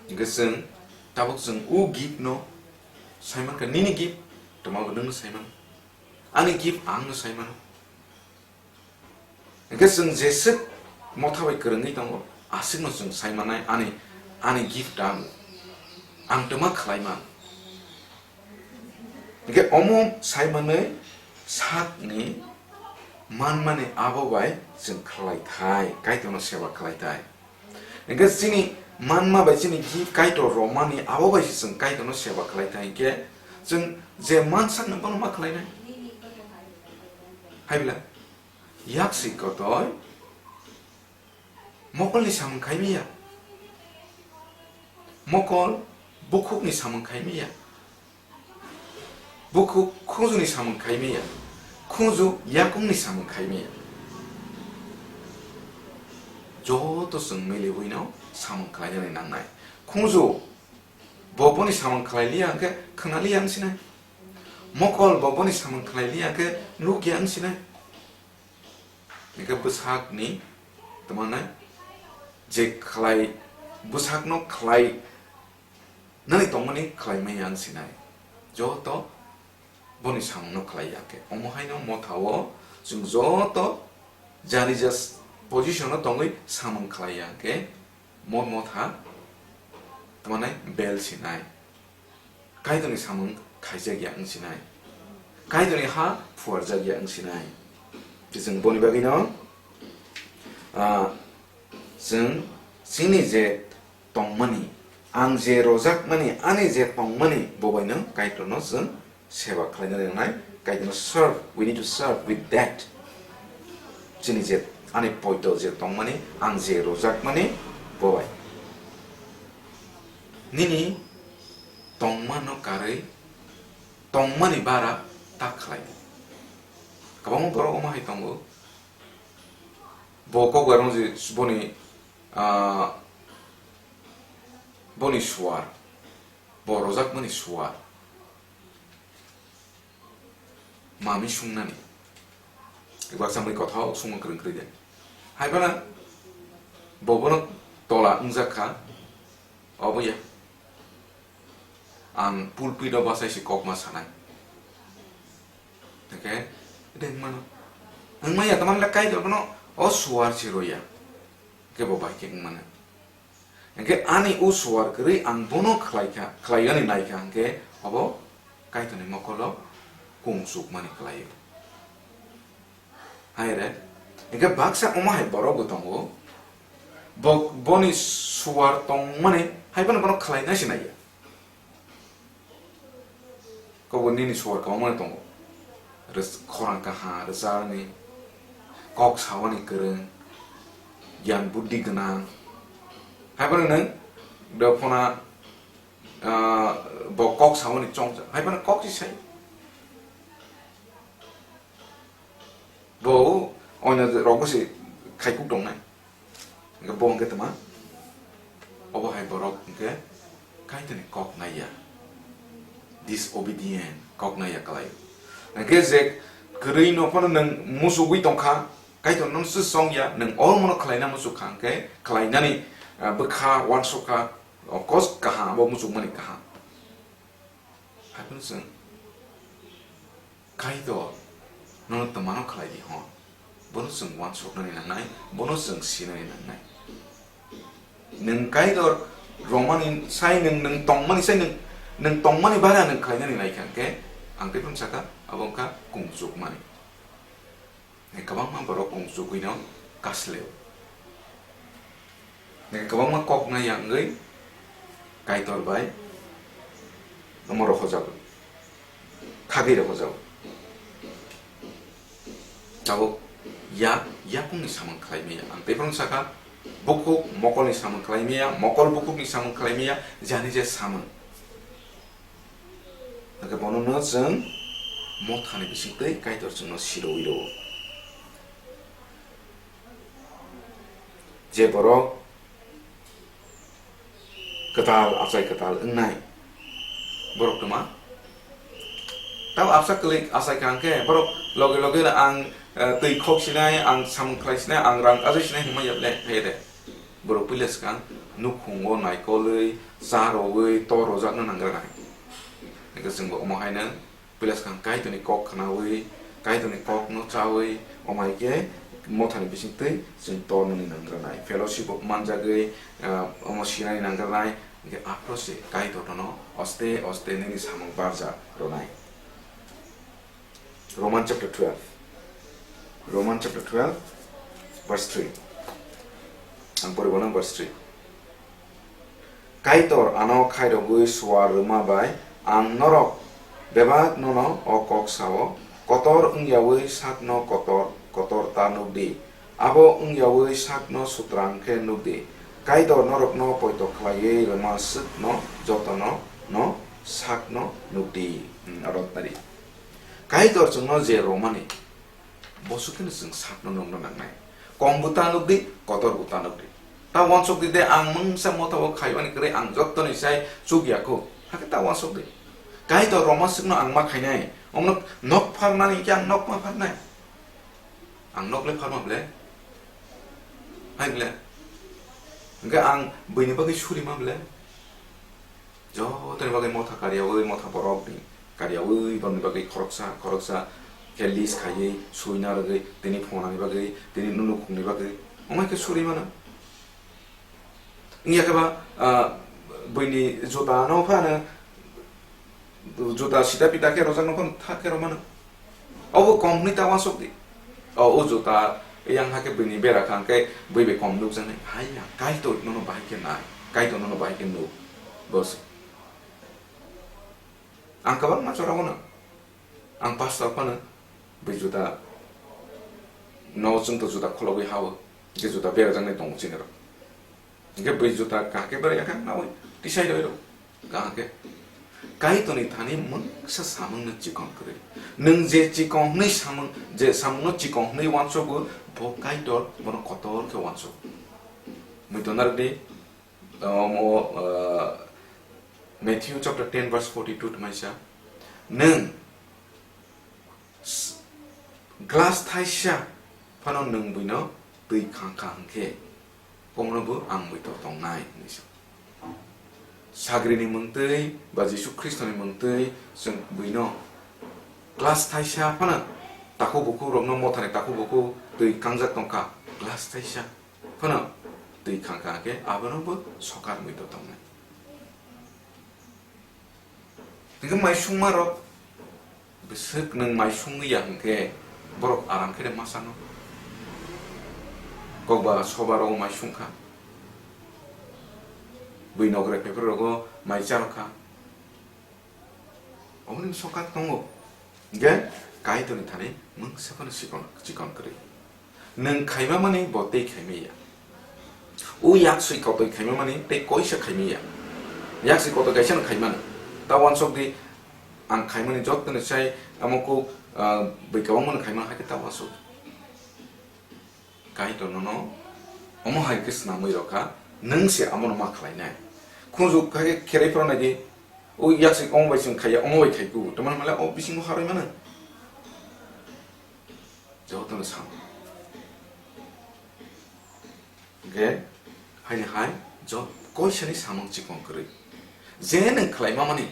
Hwnkhe chwng tabuk chwng o gift no sai mankha, nini gift tongma bo nwngno sai mano, ani gift ang no sai mano. Hwnkhe chwng jeswk motha bai kwrwngwi tongo, aswkno chwng sai mannai ani, ani gift ang, ang twma khlai man. Hwnkhe omo sai manwi sakni manmani abo bai chwng khlai thai, Kaitorno seba khlai thai. Hwnkhe chini manma bai chini gift Kaitor romani abo bai se chwng Kaitorno seba khlai thai, hwnkhe chwng je man sakno bono ma khlainai. Hai bwla? Yak si kotoi mokolni samung khai maya. Mokol bukhukni samung khai maya. Bukhuk khunjuni samung khai maya. Khunju yakungni samung khai maya. Joto chwng miliwino samung khlainani nangnai. Khunju bo boni samung khlai liya hwnkhe khna liya wng sinai. Mokol bo boni samung khlai liya hwnkhe nuk ya wng sinai. Hwnkhe bwsakni tamo nai je khlai, bwsakno khlai nani tongmani khlai maya wng sinai. Joto boni samungno khlai ya khe. Omo haino motha o chwng joto jani jas position o tongwi samung khlai ya khe mo motha tamo nai bel sinai. Kaitorni samung khaijak ya wng sinai. Kaitorni ha phuarjak ya wng sinai. Tei chwng boni bagwino, ah, chwng chini je tongmani, ang je rojakmani, ani je tongmani, bo baino Kaitorno chwng seba khlaina nangnai, Kaitorno serve, we need to serve with that. Chini je ani poito je tongmani, ang je rojakmani, bo bai. Nini tongmano karwi tongmani bara ta khlai di. Kwbangma borok omo hai tongo. Bo kokbai rwng je boni, ah, boni suar, bo rojakmani suar. Mami sungnani. Baksa mui kothok sungma kwrwng kwrwi de. Hai phano bo bono tola wngjak kha, obo ya. Ang pulpit o bachai se kokma sanai. Hwnkhe, de wngmano. Wngmaya tamang le Kaitor bono o suar se roya. Hwnkhe bo bai khe wngmano. Hwnkhe ani o suar kwrwi ang bono khlai kha, khlai ani nai kha, hwnkhe abo Kaitorni mokolo kung chukmani khlaio. Hai re, hwnkhe baksa omo hai borok bo tongo, bo, boni suar tongmani hai phano bono khlai nai se naiya. Kok bo nini suar kwbangma tongo. Res-, khorang kaha rwchapni, kok sawani kwrwng, giyan buddhi gwnang. Hai phano nwng dophano ah, bo kok samani chongjak, hai phano kok se sai. Bo oino rok bo se khaikuk tongnai. Hingke bo hingke tama? Obo hai borok hingke Kaitorni kok naiya. Disobedient, kok naiya kalai. Hingke je kwrwi no phano nwng musugwi tongkha, Kaitor nono se songya, nwng omono khlaina musukha hingke khlainani, ah, bwkha, wansukha, o kos kaham abo musukmani kaham. Haiphano chwng Kaitor nono twmano khlai di hwn. Bono chwng uansuknani nangnai, bono chwng sinani nangnai. Nwng Kaitor romani sai nwng, nwng tongmani sai nwng, nwng tongmani bara nwng khlainani naikha hwnkhe, ang tei phano sakha, abo wngkha kungchukmani. Kwbangma borok kungchugwino kasleo. Kwbangma kok naiya wngwi Kaitor bai omo rohojago, thagwi rohojago. Tabuk yak, yakungni samung khlai maya. Ang tei phano sakha, bukhuk mokolni samung khlai maya, mokol bukhukni samung khlai maya, jani je samung. Hwnkhe bono no chwng mothani bisingtwi Kaitor chwngno sirwi rwo. Je borok kwtal, achai kwtal wngnai, borok twma? Tamo absa kwlwi achai kha hwnkhe borok loge loge no ang, eh, twi khok sinai, ang samung khlai sinai, ang rang ajai sinai hwnma ya le, hai de. Borok puila swkang nukhungo naikolwi, cha rogwi, tor rojakna nangra nai. Hwnkhe chwngbo omo haino puila swkang Kaitorni kok khnaui, Kaitorni kokno chaui, omo hai khe mothani bisingtwi chwng tornani nangra nai. Fellowship bo manjagwi, ah, omo sinani nangra nai. Hwnkhe aphuru se Kaitor nono oste oste nini samung barja rwnai. Roman chapter twelve. Roman chapter twelve, verse three. Ang poribo no verse three. Kaitor ano khairogwi suar rwma bai ang norok bebak nono o kok sao, kotor wngyaui sakno kotor, kotor ta nuk di. Abo wngyaui sakno sutrang khe nuk di. Kaitor norokno poito khlaiwi rwma swkno jotono no sakno nuk di. Hmm, aro nari. Kaitor chwngno je romani, bo swkeno chwng sakno nukna nangnai. Kom bo ta nuk di, kotor bo ta nuk di. Ta uansuk di de, ang mungsa motha o khaimani kwrwi ang jottoni sai chukya kho. Hakhe ta uansuk di. Kaitor roma swkno ang ma khainai. Omno nok pharnani khe ang nok ma pharnai. Ang nok le pharma ble? Hai ble? Hwnkhe ang buini bagwi suri ma ble? Jotoni bagwi motha kariyaui, motha borok ni kariyaui, borokni bagwi khoroksa, khoroksa khe list khaiwi, suina rwgwi, tini phunani bagwi, tini nunukhungni bagwi, omo khe suri mano. Wngya khe ba, ah, buini juta no phano, juta sita pita khe rojak no phano thak khe romano. Obo kom hwnwi ta uansuk di. O, o juta yang hakhe buini bera kha hwnkhe bui bai kom nukjaknai. Hai ya, Kaitor nono bahai khe nai, Kaitor nono bahai khe nuk. Bos. Ang kwbangma jora o no. Ang pastor phano bui juta no chwng to juta kholobwi ha o. Hwnkhe juta berajaknai tongo chini rok. Hwnkhe bui juta kaham khe berajak khe naui tisai rwi rw. Kaham khe Kaitorni thani mungsa samungno chikon kwrwi. Nwng je chikon hwnwi samung, je samungno chikon hwnwi uansugo, bo Kaitor bono kotor khe uansugo. Muitu narwkdi, omo, ah, Matthew chapter ten verse forty-two tongmai sa. Nwng S-, glass thaisa phano nwng buino twi khang kha hwnkhe, omono bo ang muitor tongnai hwnwi sa. Sagrini mwngtwi ba Jisu Khristoni mwngtwi chwng buino glass thaisa phano takhuk bukhuk rokno, mothani takhuk bukhuk twi kangjak tongkha, glass thaisa phano twi khang kha hwnkhe, abono bo sokar muitor tongnai. Hingke mai sungma rok, bwswk nwng mai sungwi ya hingke borok aram khe de ma sano. Kokba soba rogo mai sungkha. Bui nokre phepre rogo mai charokha. Omoni bwswk kak tongo. Hingke Kaitorni thani mungsa phano chikon, chikon kwrwi. Nwng khaima mani bo tei khaimaya. O yak swi kotoi khaima mani tei koisa khaimaya. Yaksi kotor kaisa no khaimano. Ta uansuk di, ang khaimani joto no sai amo kuk, ah, bui kwbangma no khaimano, hakhe ta uansuk. Kaitor nono omo hai khe swnamwi rwkha, nwng se amo no ma khlainai. Khunju khe kherai phano nai di, o yaksi omo bai chwng khaiya, omo bai khai kubu. Tamani male o bisingo harwi mano. Jotono samo. Hwnkhe, haini hai, jo-, koisani samung chikon kwrwi. Je nwng khlai mamani,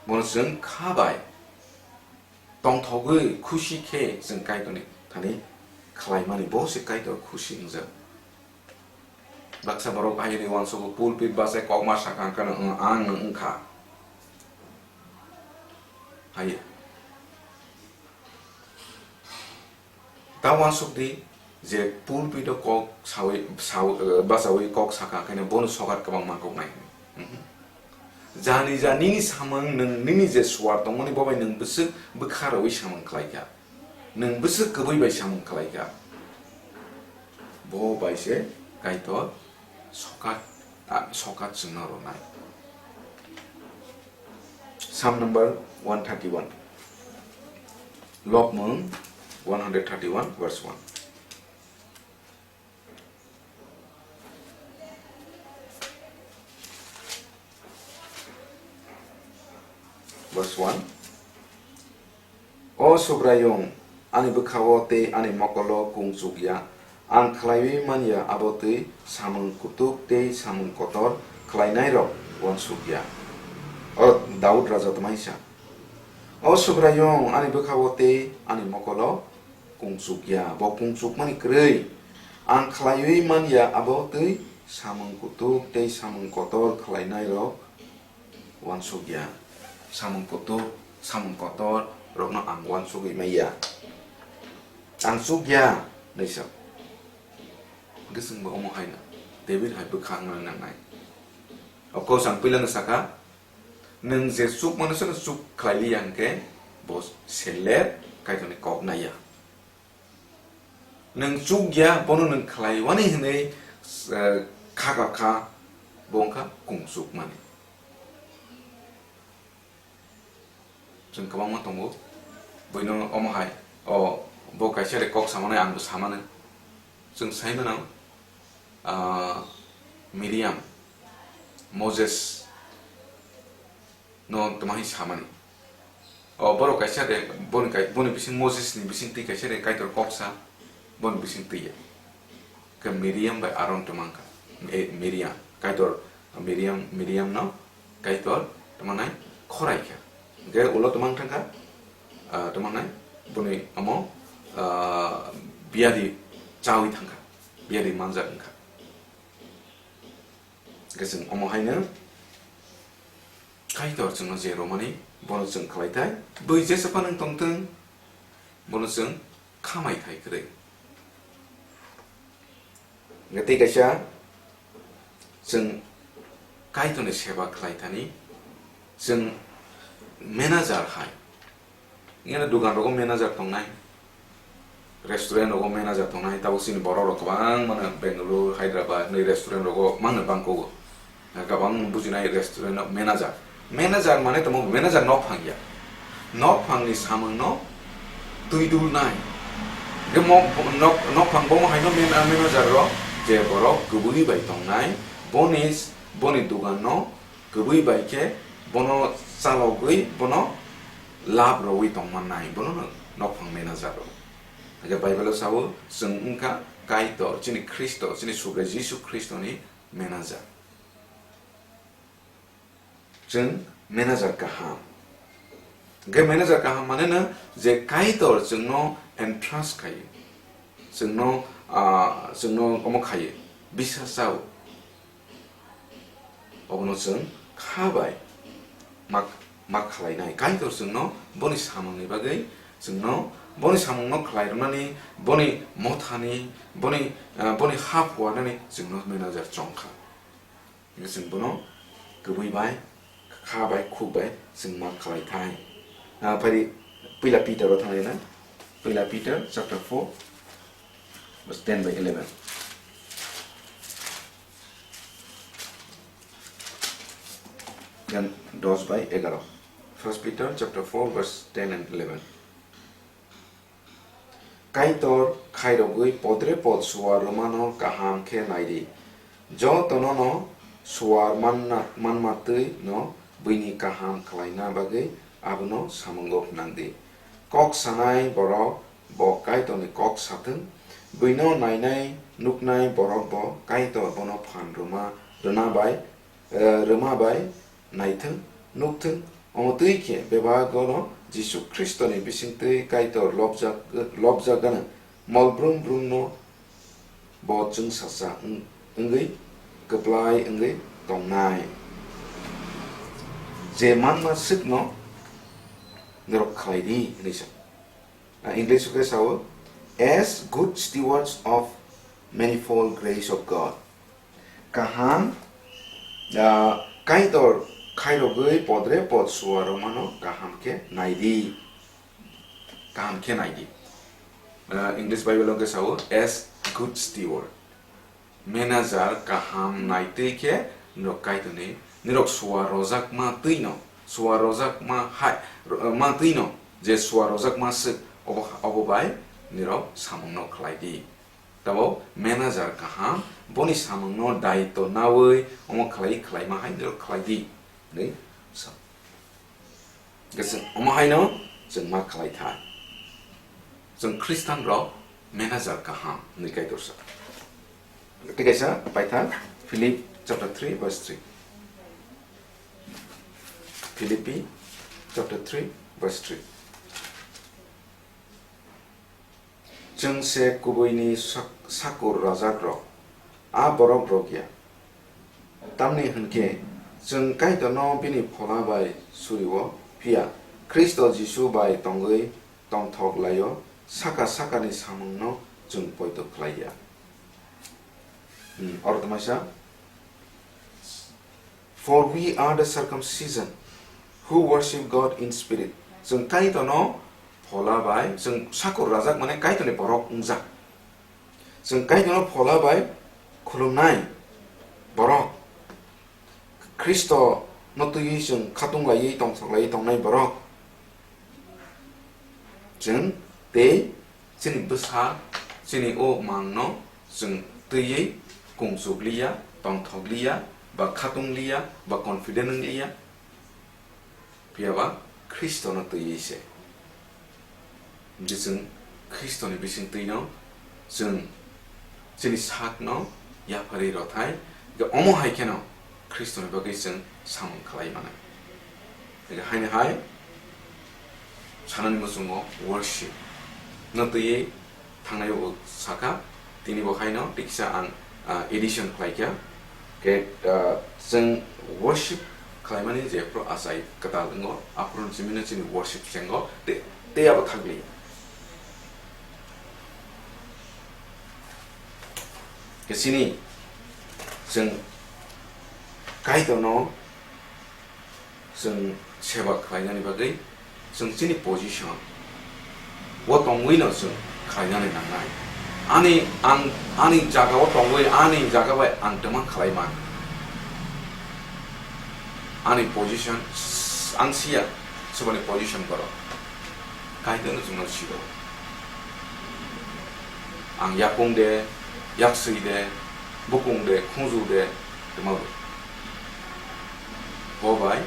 bono chwng kha bai tongthogwi khusi khe chwng Kaitorni thani khlaimani, bo se Kaitor khusi wngjak. Baksa borok ayoni uansugo pulpit bachai kokma sakha hwnkhe no, ang nwng wngkha. Hai. Ta uansuk di je pulpit o kok sawi, sawi, eh, bachawi kok sakha hwnkhe no bono sokat kwbangma kok nai. Mhm. Jani ja nini samung nwng nini je suar tongmani bo bai nwng bwswk bwkha rwi samung khlai kha. Nwng bwswk kwbwi bai samung khlai kha. Bo bai se Kaitor sokat, ah, sokat chwngno rwnai. Psalm number one thirty-one. Lobmung one hundred thirty-one verse one. Verse one. O Subraiyung, ani bwkhao tei ani mokolo kung chuk ya, ang khlaiwi man ya abo twi samung kutuk tei samung kotor khlainairok uansuk ya. O Daud raja tamaisa. O Subraiyung, ani bwkhao tei ani mokolo kung chuk ya, bo kung chukmani kwrwi. Ang khlaiwi man ya abo twi samung kutuk tei samung kotor khlainairok uansuk ya. Samung kutuk, samung kotor rokno ang uansugwi man ya. Ang chuk ya, hinwi sa. Hwnkhe chwngbo omo haino David hai bwkha wngna nangnai. O kok ang puilano sakha, nwng je chukmano se chuk khlai li ya hwnkhe bo seler Kaitorni kok nai ya. Nwng chuk ya, bono nwng khlaiwani hwnwi, eh, kha kha kha, bo wngkha kung chukmani. Chwng kwbangma tongo, buino omo hai, o, bo kaisa de kok samani, ang bo samani. Chwng sai mano, ah, Miriam, Moses no tamo hai samani. O, borok kaisa de, boni kai-, boni bising Moses ni bising twi kaisa de Kaitor kok sa, boni bising twi ya. Khe Miriam bai Aaron twmang kha. E, Miriam, Kaitor, Miriam, Miriam no Kaitor tamo nai khorai kha. Hwnkhe ulo twmang thang kha, ah, tamo nai boni omo, ah, biyadi chawi thang kha, biyadi manjak wng kha. Hwnkhe chwng omo haino Kaitor chwngno je romani, bono chwng khlai thai, bui jesa phano wng tong thung, bono chwng khamai thai kwrwi. Hwnkhe tei kaisa chwng Kaitorni seba khlai thani, chwng manager hai. Nini dugan rogo manager tongnai, restaurant rogo manager tongnai, tabuk chini borok rok kwbang mano Bengaluru, Hyderabad ni restaurant rogo mangno bangkho. Kwbang bujinai restaurant o manager. Manager mane tamo manager nok phang ya. Nok phang ni samung no twi dul nai. Ge mo nok, nok phang bo hai no man-, manager rok je borok kwbui bai tongnai, boni, boni dugan no kwbui bai khe bono chalogwi bono lab rogwi tongma nai, bono no nokphang manager rok. Hwnkhe Bible o sao, chwng wngkha Kaitor, chini Khristo, chini Subrai Jisu Khristoni manager. Chwng manager kaham. Hwnkhe manager kaham mane no je Kaitor chwngno entrust khaio, chwngno, ah, chwngno omo khaio, bisas chao. Obono chwng kha bai ma, ma khlainai. Kaitor chwngno boni samungni bagwi chwngno boni samungno khlai rwnani, boni mothani, boni, ah, boni ha phuarnani chwngno manager chong kha. Hwnkhe chwng bono kwbui bai, kha bai, khuk bai chwng ma khlai thai. Ah, phai di, Puila Peter o thangwi na. Puila Peter chapter four, verse ten by eleven. Gan dos bai egaro. First Peter chapter four verse ten and eleven. Kaitor khairogwi podre pod suar rwmano kaham khe naidi. Jotono no suar manna, manmatwi no buini kaham khlaina bagwi abono samungo phnangdi. Kok sanai borok bo Kaitorni kok sathwng, buino nainai nuknai borok bo Kaitor bono phan rwma, rwna bai, eh, rwma bai naithwng, nukthwng. Omo twi khe bebagono Jisu Khristoni bisingtwi Kaitor lobjak, lobjak gana mol brum brumno bo chwngsacha wng-, wngwi kwplai wngwi tongnai. Je manma swkno norok khlai di hwnwi sa. Ah, English o khe sao, "As good stewards of manifold grace of God." Kaham, ah, Kaitor khairogwi podre pod suarwmano kaham khe naidi. Kaham khe naidi. Ah, English Bible o khe sao, "As good steward." Manager kaham naitwi khe norok Kaitorni, norok suar rojakma twino, suar rojakma hai, ro-, ma twino, je suar rojakma swk, obo, obo bai norok samungno khlai di. Tabo manager kaham, boni samungno daitw nawi omo khlai, khlaima hai norok khlai di. Hwnwi sa-, Khe chwng omo haino chwng ma khlai kha. Chwng Khristan rok manager kaham hwnwi Kaitor sa. Tei kaisa paitha Philip chapter three verse three. Philippi chapter three verse three. Chwng se kubuini sak-, sakur rajakrok, a borokrok ya. Tamni hwn khe, chwng Kaitorno bini Phola bai suri-o, phiya Khristo Jisu bai tongwi tongthok lai-o, saka sakani samungno chwng poito khlai ya. Hmm, oro tongmasa, "For we are the circumcision who worship God in spirit." Chwng Kaitorno Phola bai, chwng sakur rajak mane Kaitorni borok wngjak. Chwng Kaitorno Phola bai khulumnai borok. Khristo no twiwi chwng khatung laiwi tongthok laiwi tongnai borok. Chwng tei chini bwsa, chini o mangno chwng twiwi kungchuk liya, tongthok liya, ba khatung liya, ba confident wng liya. Phiya ba Khristono twiwi se. Hwnkhe chwng Khristoni bisingtwino chwng chini sakno yapharwi rwthai, hwnkhe omo hai kheno Khristoni bagwi chwng samung khlai mano. Hwnkhe haino hai sanani muchungo worship no twiwi thangnai o sakha, tini bo haino tiksa ang, ah, edition khlaikha. Khe, ah, chwng worship khlaimani je phuru achai kwtal wngo, aphuru chimino chini worship chengo, te, tei abo thagli. Khe chini chwng Kaitorno chwng seba khlainani bagwi chwng chini position o tongwino chwng khlainani nangnai. Ani, ang, ani jaga o tongwi ani jaga bai ang twma khlai man. Ani position, ang siya, sobani position borok. Kaitorno chwngno sio. Ang yakung de, yakswi de, bukung de, khunju de, twma bo. Bo bai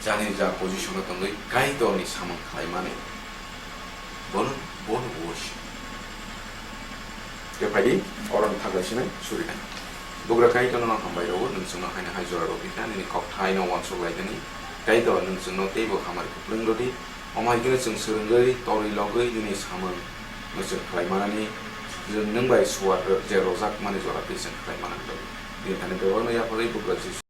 jani ja position o tongwi Kaitorni samung khlaimani. Bono, bono worship. Tei phaidi, oro ni thaglaisini surinai. Bugra Kaitorno hambai rwo, nwng chwngno haino hai jora rwphi kha, nini kokthaino uansuk lai thani. Kaitor, nwng chwngno teibo hamari kupulung rwdi. Omo hai kheno chwng swrwngwi, torwi, logwi nini samung no chwng khlai manani, chwng nwng bai suar je rojak mani jora twi chwng khlai manani bagwi. Bini thani bebakno yapharwi bugra Jisu